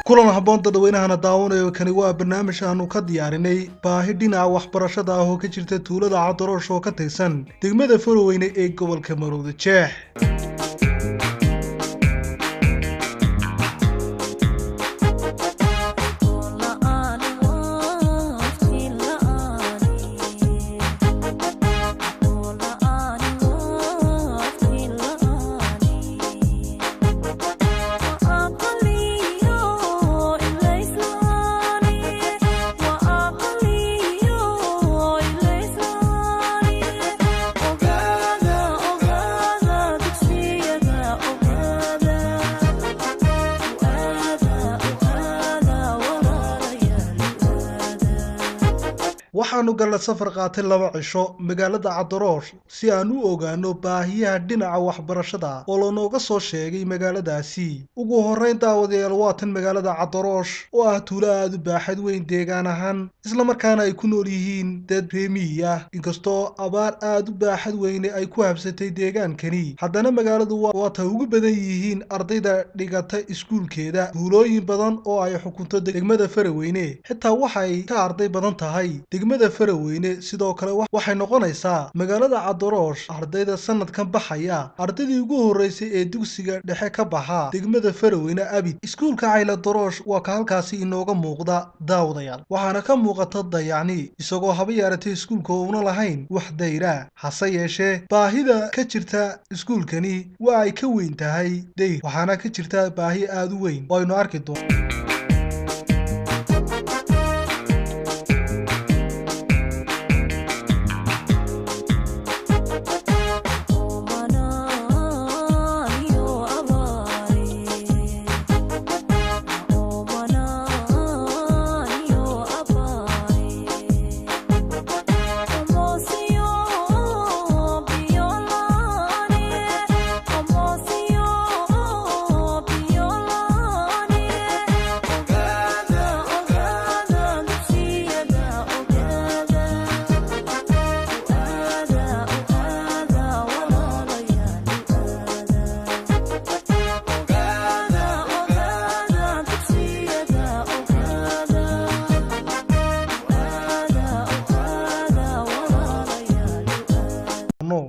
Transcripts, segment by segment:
Kulan habboon dadweynahana daawanayo. Kani waa barnaamij aanu ka diyaarinay baahi dhinaca waxbarashada ah oo ka jirta tuulada Cadaroosh oo ka tirsan degmada Faroweyne ee gobolka Maroodi Jeex. Waxaanu galla safar qaatay 2 cisho magaalada Cadaroosh si aan u ogaano baahiyaha dhinaca waxbarashada oo lanooga soo sheegay magaaladaasi. Ugu horreyn daawadayaal, waa tan magaalada Cadaroosh oo ah tuulo aada u baaxad weyn deegaan ahaan, islamarkaana ay ku nool yihiin dad reemiyi ah. Inkastoo abaar aada u baaxad weyne ay ku habsatay deegaankani, haddana magaaladu waa ta ugu badan yihiin ardayda dhigata iskuulkeeda. Tuulooyin badan oo ay xukunto degmada Faraweyne xitaa waxay ka arday badan tahay degmada Faraweyne. Sidoo kale waxay noqonaysaa magaalada Cadaroosh ardayda sanadkan baxaya ardaydii ugu horreysay ee dugsiga dhexe ka baxa degmada Faraweyne abid. Iskuulka Cayla Daroosh waa ka halkaasi inooga muuqda daawadayaal, waxaana ka muuqata dayacni isagoo haba yaaratay iskuulka uuna lahayn wax dayra. Hase yeeshee baahida ka jirta iskuulkani waa ay ka weyn tahay dayr, waxaana ka jirta baahi aada u weyn oo aynu arki doono.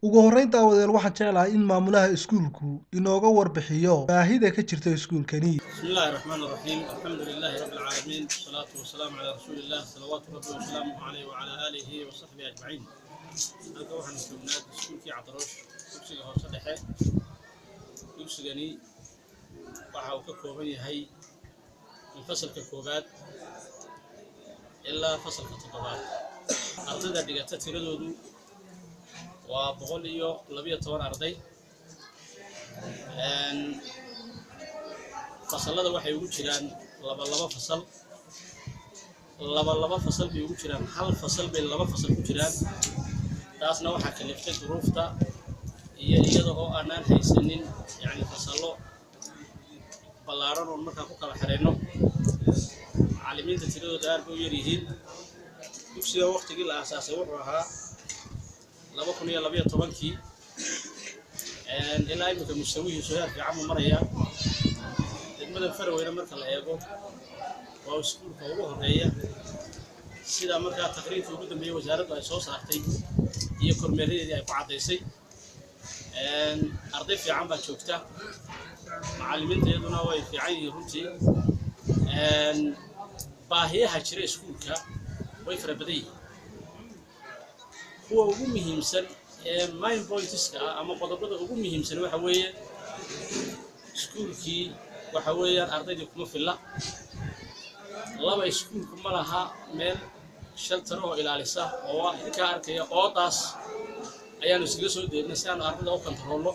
Ugu horreyn daawadeel, waxaan jeclahay in maamulaha iskuulku inooga warbixiyo baahida ka jirta iskuulkani. بسم الله الرحمن الرحيم، الحمد لله رب العالمين، والصلاة والسلام على رسول الله صلوات ربي وسلامه عليه وعلى آله وصحبه أجمعين. Halka waxaan joognaa iskuulkii Cadaroosh, dugsiga hoose dhexe. Dugsigani waxa uu ka kooban yahay min fasalka koowaad ilaa fasalka toddobaad. Ardayda dhigata tiradoodu waa 112 arday. Fasallada waxay ugu jiraan laba laba fasal, laba laba fasal bay ugu jiraan, hal fasal bay laba fasal ku jiraan. Taasna waxaa kaliftay duruufta iyo iyada oo aanaan haysanin yacni fasallo ballaaran oon markaa ku kala xirayno. Macallimiinta tiradooda aad bay u yar yihiin. Dugsiga waqtigii la aasaasay wuxuu ahaa 2012-kii. Ilaa imika mustawihiisu heer fiican buu marayaa. Degmada Faraweyne marka la eego waa iskuulka ugu horeeya, sida markaa taqriirkii ugu dambeeyey wasaaraddu ay soo saartay iyo kormeeradeedii ay ku caddaysay. Arday fiican baa joogta, macallimiinta iyaduna way fiican yihiin. Runtii baahiyaha jira iskuulka way fara badan yihiin. Kuwa ugu muhiimsan ee main pointska ah ama qodobada ugu muhiimsan waxa weeye iskuulkii waxa weeyaan ardaydii kuma filla. Laba, iskuulku ma laha meel shelter oo ilaalisa oo waa idinkaa arkaya, oodaas ayaanu iskaga soo deednay si aanu ardayda u kantaroolno.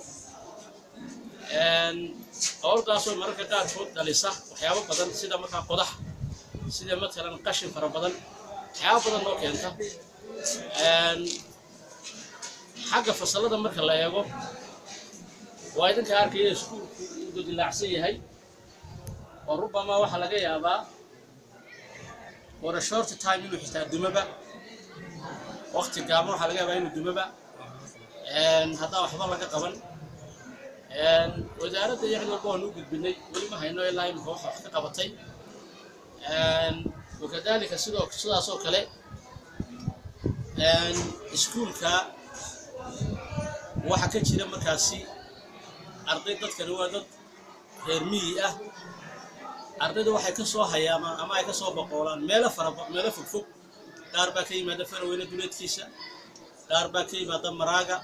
Oodaasoo mararka qaarkood dhalisa waxyaabo badan, sida markaa qodax, sida matalan qashin fara badan, waxyaabo badan noo keenta. Xagga fasallada marka la eego waa idinka arkaya iskuulku uu dodilaacsan yahay oo rubama waxaa laga yaabaa for a short time inuu xitaa dumaba, waqti gaaban waxaa laga yaabaa inuu dumaba haddaan waxba laga qaban. Wasaaradda iyo cid walba waan u gudbinay, weli ma hayno ilaa imika wax ka qabatay. Wakadalika sidoo sidaasoo kale iskuulka waxaa ka jira markaasi arday. Dadkani waa dad reer miyi ah. Ardayda waxay ka soo hayaamaan ama ay ka soo boqoolaan meelo fara meelo fogfog. Qaar baa ka yimaada Faraweyne duleedkiisa, qaar baa ka yimaada Maraaga,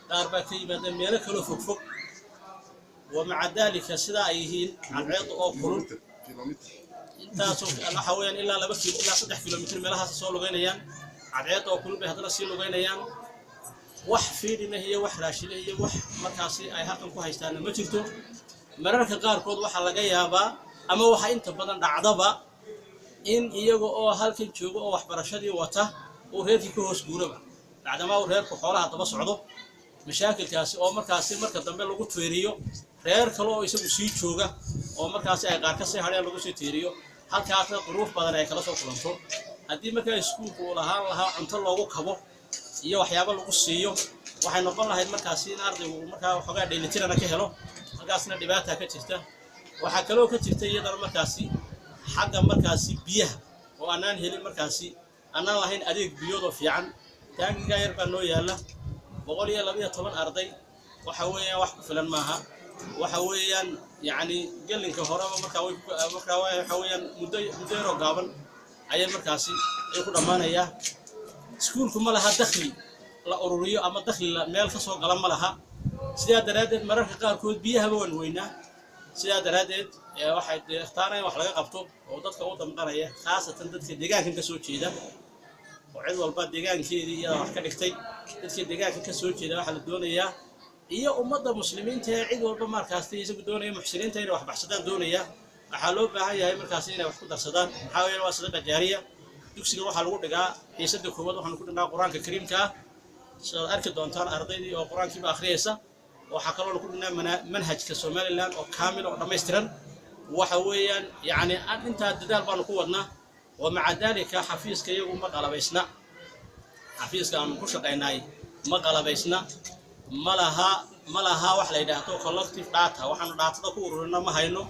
qaar baa ka yimaada meelo kaloo fogfog. Wa maca daalika sidaa ay yihiin, cadceedda oo kulul intaasoo waxa weeyaan ilaa 2 kilo ilaa 3 kilomitir meelahaas soo lugeynayaan. Cadceedda oo kulul bay haddana sii lugeynayaan. Wax fiidhina iyo wax raashina iyo wax markaasi ay halkan ku haystaana ma jirto. Mararka qaarkood waxaa laga yaabaa ama waxaa inta badan dhacdaba in iyaga oo halkan jooga oo waxbarashadii wata uu reerkii ka hoos guuraba, bacdamaa uu reerku xoolaha daba socdo. Mashaakilkaasi oo markaasi marka dambe lagu tiiriyo reer kale oo isagu sii jooga oo markaasi ay qaar ka sii hadheen lagu sii tiiriyo, halkaasna duruuf badan ay kala soo kulanto. Haddii markaa iskuulku uu lahaan lahaa cunto loogu kabo iyo waxyaabo lagu siiyo, waxay noqon lahayd markaasi in ardaygu uu markaa waxoogaa dheelitirana ka helo. Halkaasna dhibaata ka jirta. Waxaa kaloo ka jirta iyadana markaasi xagga markaasi biyaha oo aanaan helin, markaasi aanaan lahayn adeeg biyood oo fiican. Taangigaa yar baa noo yaalla. 112 arday waxa weeyaan wax ku filan maaha. Waxa weeyaan yacni gelinka horeba markaa way markaa waxa weeyaan muddo yaroo gaaban ayay markaasi ay ku dhammaanayaa. Iskuulku ma laha dakhli la ururiyo ama dakhli meel ka soo gala ma laha. Sidaa daraaddeed mararka qaarkood biyahaba waan weynaa. Sidaa daraaddeed waxay deeqtaana in wax laga qabto oo dadka u damqanaya, khaasatan dadka deegaankan ka soo jeeda, oo cid walba deegaankeedii iyada wax ka dhigtay. Dadka deegaanka ka soo jeeda waxaa la doonayaa, iyo ummadda muslimiinta ee cid walba markaasti isagu doonaya, muxsiniinta inay wax baxsadaan doonaya, waxaa loo baahan yahay markaasi inay wax ku darsadaan. Maxaa weeye, waa sadaqa jaariya. Dugsiga waxaa lagu dhigaa xiisadda koowaad, waxaanu ku dhignaa Qur-aanka Kariimka ah, sidaad arki doontaan ardaydii oo qur-aankiiba akhriyaysa. Waxaa kaloo lagu dhignaa manhajka Somaliland oo kaamil oo dhammaystiran. Waxa weeyaan yacni intaa dadaal baanu ku wadnaa. Wa maca daalika xafiiska iyagu ma qalabaysna. Xafiiska aanu ku shaqaynaay ma qalabaysna, ma laha wax la yidhaahdo collective data. Waxaanu data-da ku ururina ma hayno.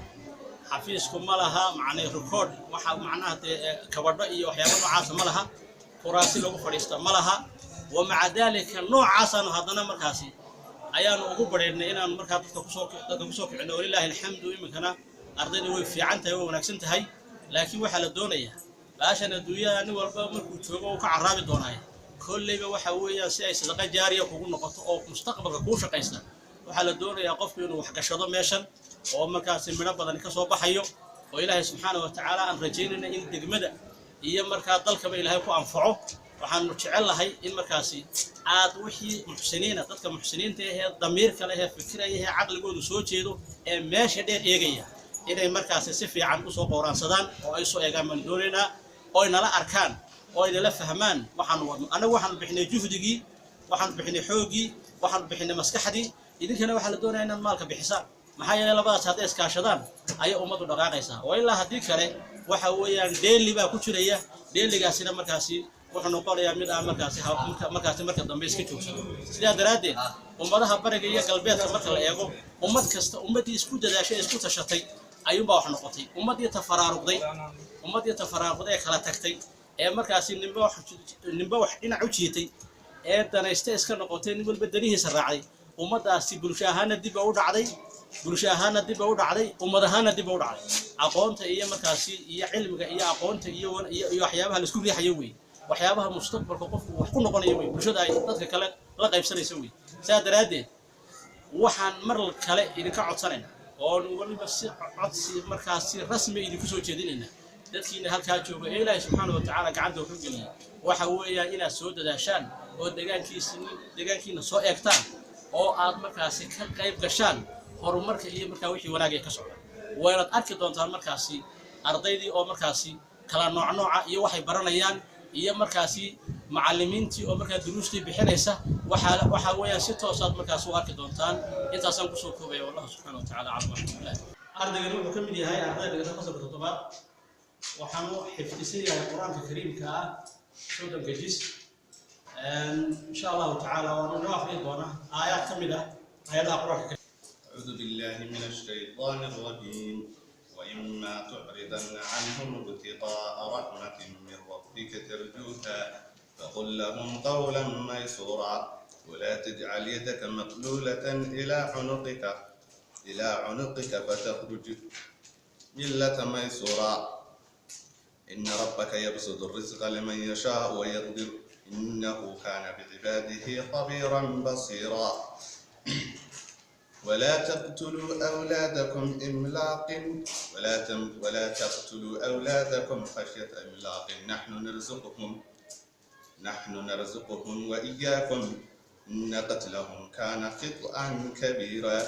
Xafiisku ma laha macnay record, waxa macnaha dee kabadho iyo waxyaabo noocaasa ma laha, kuraasi lagu fadhiista ma laha. Wa maca daalika noocaasaanu haddana markaasi ayaanu ugu badheedhnay inaanu markaa dadka kusoo kicino. Walilaahi alxamdu, iminkana ardayda way fiican tahay, way wanaagsan tahay. Laakiin waxaa la doonayaa baashan adduunyada nin walba markuu joogo uu ka carraabi doonaayo. Kolleyba waxa weeyaan si ay sadaqa jaariya kugu noqoto oo mustaqbalka kuu shaqaysta, waxaa la doonayaa qofku inuu wax gashado meeshan oo markaasi midho badan ka soo baxayo, oo Ilaahay subxaana wa tacaala aan rajaynayna in degmada iyo markaa dalkaba Ilaahay ku anfaco. Waxaanu jecel lahay in markaasi aad wixii muxsiniina, dadka muxsiniinta ahee damiirka leh ee fikiraya ee caqligoodu soo jeedo ee meesha dheer eegaya, inay markaasi si fiican usoo qowraansadaan oo ay soo eegaan baan doonaynaa, oo ay nala arkaan oo ay nala fahmaan waxaanu wadno. Annagu waxaanu bixinay juhdigii, waxaanu bixinay xooggii, waxaanu bixinay maskaxdii. Idinkana waxaa la doonaya inaad maalka bixisaan. Maxaa yeelay labadaas hadday iskaashadaan ayay ummaddu dhaqaaqaysaa, oo ilaa haddii kale waxa weeyaan dheeli baa ku jiraya. Dheeligaasina markaasi wuxuu noqonayaa mid aan markaasi markaasi marka dambe iska joogsado. Sidaa daraaddeed ummadaha bariga iyo galbeedka marka la eego, ummad kasta ummaddii isku dadaashay ee isku tashatay ayuunbaa wax noqotay. Ummaddii tafaraaruqday ee kala tagtay ee markaasi ninba wax dhinac u jiitay ee danayste iska noqotay, nin walba danihiisa raacday, ummaddaasi bulsho ahaana dib ba u dhacday, bulsho ahaana dib ba u dhacday, ummad ahaana dib ba u dhacday. Aqoonta iyo markaasi iyo cilmiga iyo aqoonta iyo waxyaabaha la isku riixayo wey, waxyaabaha mustaqbalka qofku wax ku noqonayo wey, bulshada ay dadka kale la qaybsanayso wey. Saa daraaddeed waxaan mar kale idinka codsanayna oon weliba si codsi markaasi rasmi idinku soo jeedinayna, dadkiina halkaa jooga ee Ilaahay subxaana wa tacaala gacanta ka geliyay, waxa weeyaan inaad soo dadaashaan oo deegaankiina soo eegtaan oo aad markaasi ka qayb gashaan horumarka iyo markaa wixii wanaagaya ka socda. Waynaad arki doontaan markaasi ardaydii oo markaasi kala nooc nooca iyo waxay baranayaan, iyo markaasi macallimiintii oo markaa duruustii bixinaysa. Waxaa weeyaan si toosaad markaas u arki doontaan. Intaasaan kusoo koobaya. Wallahu subxaana wa tacala aclam. Alxamdulilah. Ardaygani wuxuu ka mid yahay ardayda dhigata fasalka toddobaad. Waxaanu xifdisan yahay Qur-aanka Kariimka ah 30-ka jis. Insha Allahu tacaala waanu inoo akhriyi doonaa aayaad ka mid ah aayadaha Qur-aanka. أعوذ بالله من الشيطان الرجيم. وإما تعرضن فتعرضن عنهم ابتغاء رحمة من ربك ترجوها فقل لهم قولا ميسورا ولا تجعل يدك مغلولة إلى عنقك فتخرج ملة ميسورا إن ربك يبسط الرزق لمن يشاء ويقدر إنه كان بعباده خبيرا بصيرا ولا تقتلوا أولادكم إملاق ولا تقتلوا أولادكم خشية إملاق نحن نرزقهم وإياكم إن قتلهم كان خطأ كبيرا.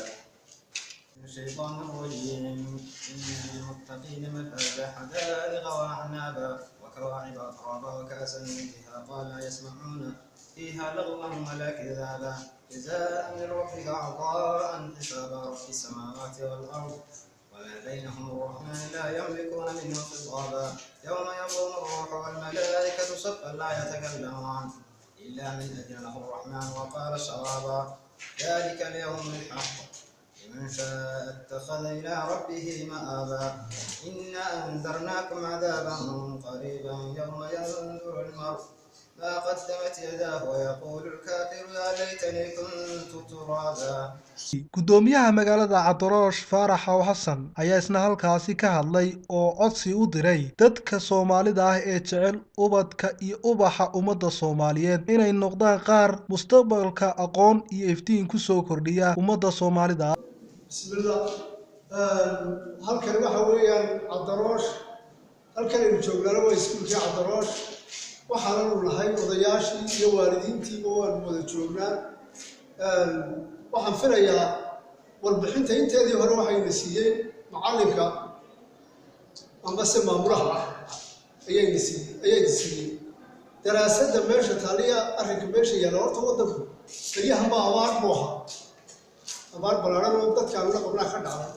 الشيطان الرجيم. إن للمتقين مفازا حدائق وأعنابا وكواعب أترابا وكأسا دهاقا لا يسمعون فيها لغوا ولا كذابا جزاء من ربك عطاء حسابا. رب السماوات والأرض وما بينهم الرحمن لا يملكون منه خطابا. يوم يقوم الروح والملائكة صفا لا يتكلمون إلا من أذن له الرحمن وقال صوابا. ذلك اليوم الحق لمن شاء اتخذ إلى ربه مآبا. إنا أنذرناكم عذابا قريبا يوم ينظر المرء ما قدمت يداه ويقول الكافر يا ليتني كنت ترابا. Gudoomiyaha magaalada Cabdiroosh Faarax Aw Xasan ayaa isna halkaasi ka hadlay oo codsi u diray dadka Soomaalida ah ee jecel ubadka iyo ubaxa ummadda Soomaaliyeed inay noqdaan qaar mustaqbalka aqoon iyo iftiin ku soo kordhiya ummadda Soomaalida. Bismillah. Halkani waxa weeyaan Cabdiroosh. Halkan aynu joognaana waa iskuulkii Cabdiroosh. Waxaananu nahay odayaashii iyo waalidiintiiba waanu wada joognaa. Waxaan filayaa warbixinta inteedii hore waxayna siiyey macallinka ambase maamulaha ayayna siiyey ayayna siiyey daraasadda meesha taaliya arrinka meesha yaalla. Horta waddanku beryahan baa abaar buu ahaa, abaar ballaaran oo dadkaan la qabnaa ka dhacday.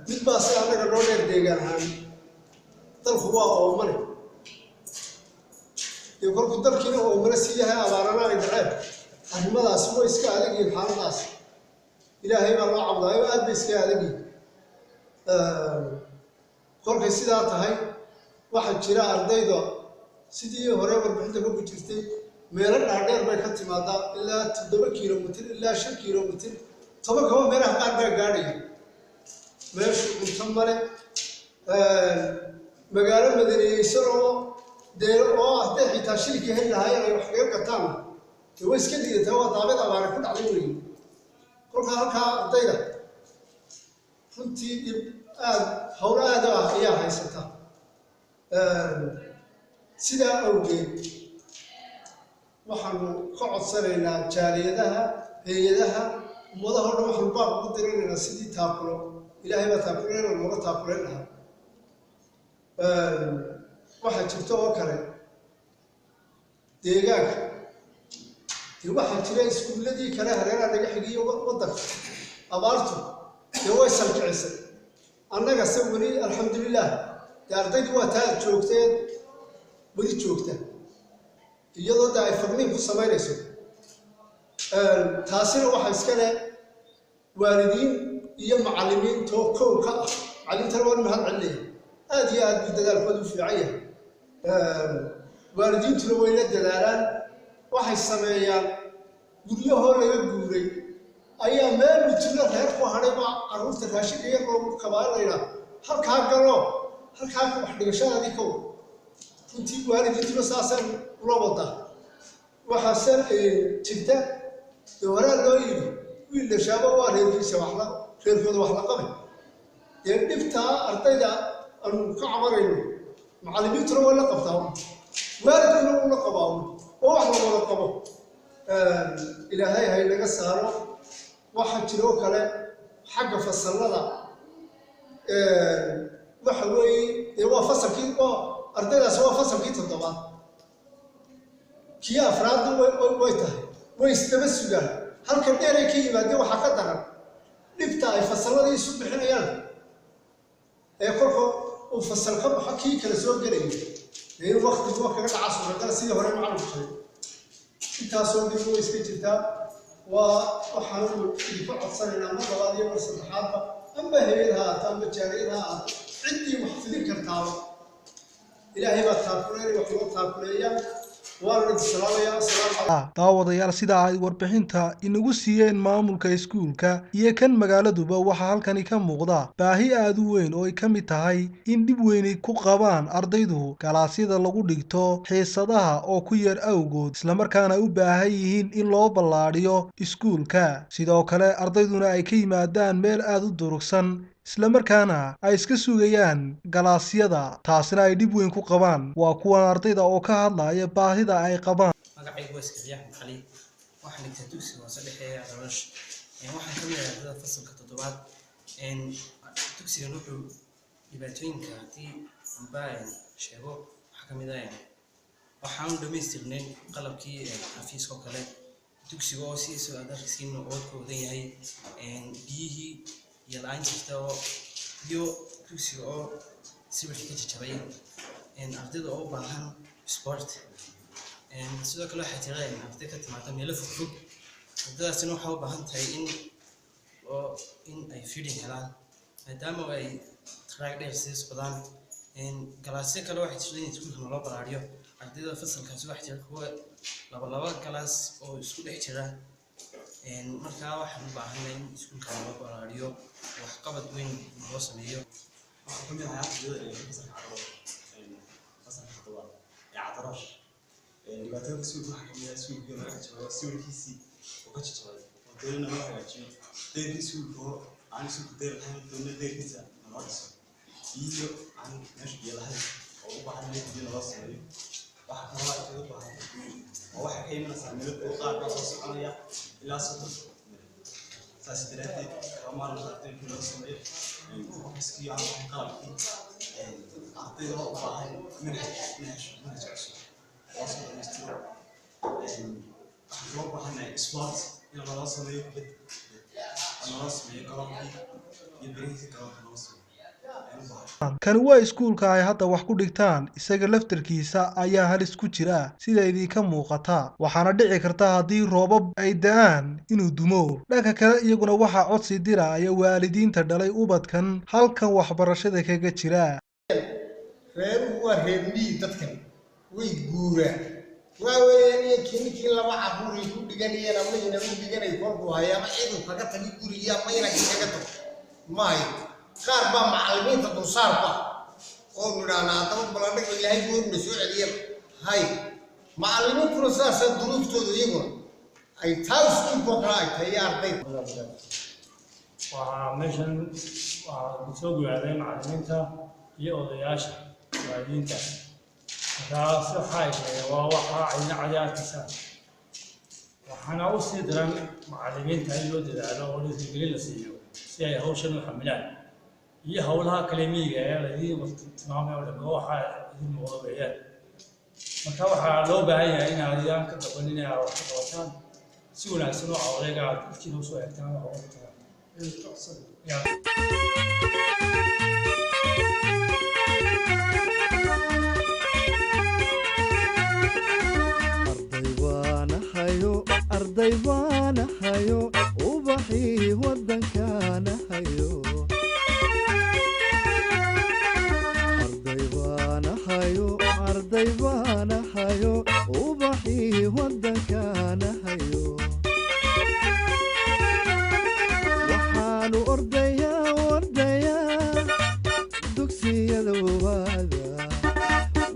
Mid baa si annaga noo dheer deegaan ahaan dalku waa oomane. Dee kolkuu dalkiina oomane sii yahay, abaarana ay dhaceen, arrimadaasi way iska adag yihiin. Xaaladaas Ilaahay baa loo cabdaayo, aad bay iska adag yihiin. Kolkay sidaa tahay, waxaa jira ardayda sidii hore warbixinta ku jirtay meelo dhaadheer bay ka timaadaa, ilaa 7 kilomitir, ilaa 5 kilomitir, 10 kaba meelaha qaar baa gaadhaya. Meeshu cunto male, magaalo madaniyeysan oo dee oo hadday xitaa shilkii heli lahaayeen ay wax kaga gataan, dee way iska liidataa, waa daabad abaare ku dhacday weeye. Kolkaa halkaa ardayda runtii dhib aad hawl aad u ah ayaa haysata. Sidaa awgeed waxaanu ka codsanaynaa jaaliyadaha, hay-adaha, ummadaha o dhan. Waxaanu baaq ugu diranaynaa sidii taakulo, Ilaahay baa taakuleyn nooga taakuleyn lahaa. Waxaa jirta oo kale deegaanka, dee waxaa jira iskuulladii kale hareeraha naga xigiyo waddanka abaartu dee way salkicisay. Annaga se weli alxamdulilah, dee ardaydii waa taa joogteen, weli joogta, iyadoo dee ay fagniin ku samaynayso. Taasina waxaa iska leh waalidiin iyo macallimiintoo kow ka ah. Macallimiintana waan mahad celinaya, aad iyo aad buu dadaalkooda u fiican yahay. Waalidiintuna way la dadaalaan. Waxay sameeyaan guryahoo laga guuray ayaa meel mutullo reer ku hadhay baa carruurta raashinka yar loogu kabaalayna, halkaa galo, halkaa wax dhigashadaadii ka wad. Runtii waalidiintuna saasaan ula wadaa. Waxaase jirta dee horaa loo yidhi wiil dhashaaba waa reerkiisa waxla reerkooda wax la qabay. Dee dhibtaa ardayda aanu ka cabanayno macallimiintuna way la qabtaa, waalidkuna wuu la qabaa, oo wax la wada qabo. Ilaahay haynaga saaro. Waxaa jiroo kale xagga fasallada, waxa weeye dee waa fasalkii oo ardaydaasi waa fasalkii toddobaad, kii afraadna way tahay, way isdaba sugaan. Halka dheeray ka yimaadeen waxaa ka daran dhibta ay fasalladii isu bixinayaan ee kolka uu fasal ka baxo kii kale soo gelayo, dee in waktigu kaga dhaca suuragala sidii hore macalinku sheegay. Intaasoo dhib way iska jirtaa. Waa waxaanu idinka codsanaynaa mar labaad iyo mar saddexaadba, amba hay-ad ha ahaato amba jaaliyad ha ahaato, cid kartaaba. Ilaahay baa taakuleynaya, wax loo taakuleeya. Waana idin salaamayaa. Assalaamu. Daawadayaal, sida ay warbixinta inagu siiyeen maamulka iskuulka iyo kan magaaladuba, waxaa halkani ka muuqda baahi aad u weyn oo ay ka mid tahay in dhib weyni ku qabaan ardaydu galaasyada lagu dhigto xiisadaha oo ku yar awgood, islamarkaana u baahan yihiin in loo ballaadhiyo iskuulka. Sidoo kale ardayduna ay ka yimaadaan meel aad u durugsan, islamarkaana ay iska sugayaan galaasyada, taasina ay dhib weyn ku qabaan. Waa kuwan ardayda oo ka hadlaya baahida ay qabaan. Magacaygu waa Iskariya Axmed Cali. Waxaan dhigtaa dugsiga hoose dhexe ee Cadalosh. Waxaan ka mid ahay ardayda fasalka toddobaad. Dugsigan wuxuu dhibaatooyinka haddii amba sheego, waxaa ka mid ah waxaanu dhamaystirnayn qalabkii xafiiska oo kale, dugsiga oo sidiisa aad arkaysiin ood ka wadan yahay, biyihii iyo la-aan jirta oo iyo dugsiga oo sibirka ka jajabay, ardayda oo u baahan sport. Sidoo kale waxaa jira arday ka timaada meelo fogfog. Ardaydaasina waxaa u baahan tahay in oo in ay feeding helaan, maadaama ay track dheer sii socdaan. Galaasyo kale waxaa jirta in iskuulka naloo balaariyo. Ardayda fasalkaasi waxaa jira kuwa laba laba galaas oo isku dhex jira. Markaa waxaan u baahanay in iskuulka naloo balaariyo, waxqabad weyn naloo sameeyo. Waxaan ka mid ahaa ardayda ee fasalka Cadaro, fasalka toddobaad ee Cadaroosh. Dhibaatooyinka iskuulka waxaa kamid ah iskuulkii laga jajabay, sawirkiisii oo ka jajabay oo doonina loo hagaajiyo, deyrkii iskuulka oo aan iskuulka deyr lahayn, doonina deyrkiisa naloo dhiso, biyo aan meesha biyo lahayn oo u baahan meel biyo naloo sameeyo. Waxaa kaloo ay u baahan oo waxay ka imanaysaa meelo fog, qaar baa soo soconaya ilaa 30. Saas daraaddeed kama maarmi karto in loo sameeyo ofiskii aan lahayn qalabkii. Ardayda oo u baahan manhaj cusub loo soo dhamaystiro. Waxaan kaloo baahanahay sport in naloo sameeyo, kubad oo naloo sameeyo garoonkii iyo birihiisa garoonka naloo sameeyo ayaan u baahan. Kani waa iskuulka ay hadda wax ku dhigtaan. Isaga laftarkiisa ayaa halis ku jira sida idinka muuqata, waxaana dhici karta haddii roobab ay da'aan inuu dumo. Dhanka kale iyaguna waxaa codsi diraya waalidiinta dhalay ubadkan halkan waxbarashada kaga jira. Reeruhu waa reer miyi, dadkan way guuraan. Waa weeyaan iyo ninkii laba carruuray ku dhiganayeen ama ina u dhiganay, kolkuu haya ama ciduu kaga tagi gurigii ama inankii kaga tago maayo. Qaar baa macallimiinta dulsaarku ah oo nidhaahna haddaba balandhig Ilaahay goorna soo celiyaba hay. Macallimiintuna sidaasaa duruuftooda iyaguna ay taa iskuulkoo kale ay tahay iyo ardayda. Waxaa meeshan waxaa soo guraaday macallimiinta iyo odayaasha waalidiinta. Markaas waxa ay sheegeen waa waxa ayna cadi arkaysaan. Waxaana u sii daran macallimiinta in loo dadaalo oo dhiirigelin la siiyo si ay hawshan u xamilaan iyo howlaha kale miyiga ee laydin tilmaamay oo dhan waxa idin muuqda weeyaan. Marka waxaa loo baahan yahay in aadiyaan ka qaban in aad wax ka qabataan si wanaagsan oo odayga aad dadkiina usoo eegtaan wax uga qabtaan. Yeah. Arday baanahayo, arday baanahayo, ubaxii waddankaanahayo. Arday baanahayo, arday baanahayo, ubaxii waddankaanahayo. Waxaanu ordayaa, ordayaa dugsiyada waada.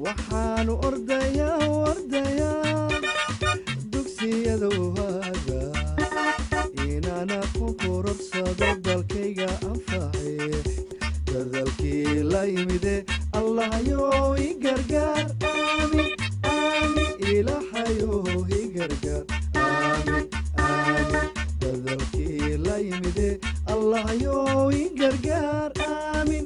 Waxaanu ordayaa, ordayaa dugsiyada waada, inaan aqoon kororsado, dalkayga anface. Dadalkii la yimide, Allahayow i gargaar, aamin aamin. Ilaahayow i gargaar, aamin aamin. Dadalkii la yimide, Allahayow i gargaar, aamin.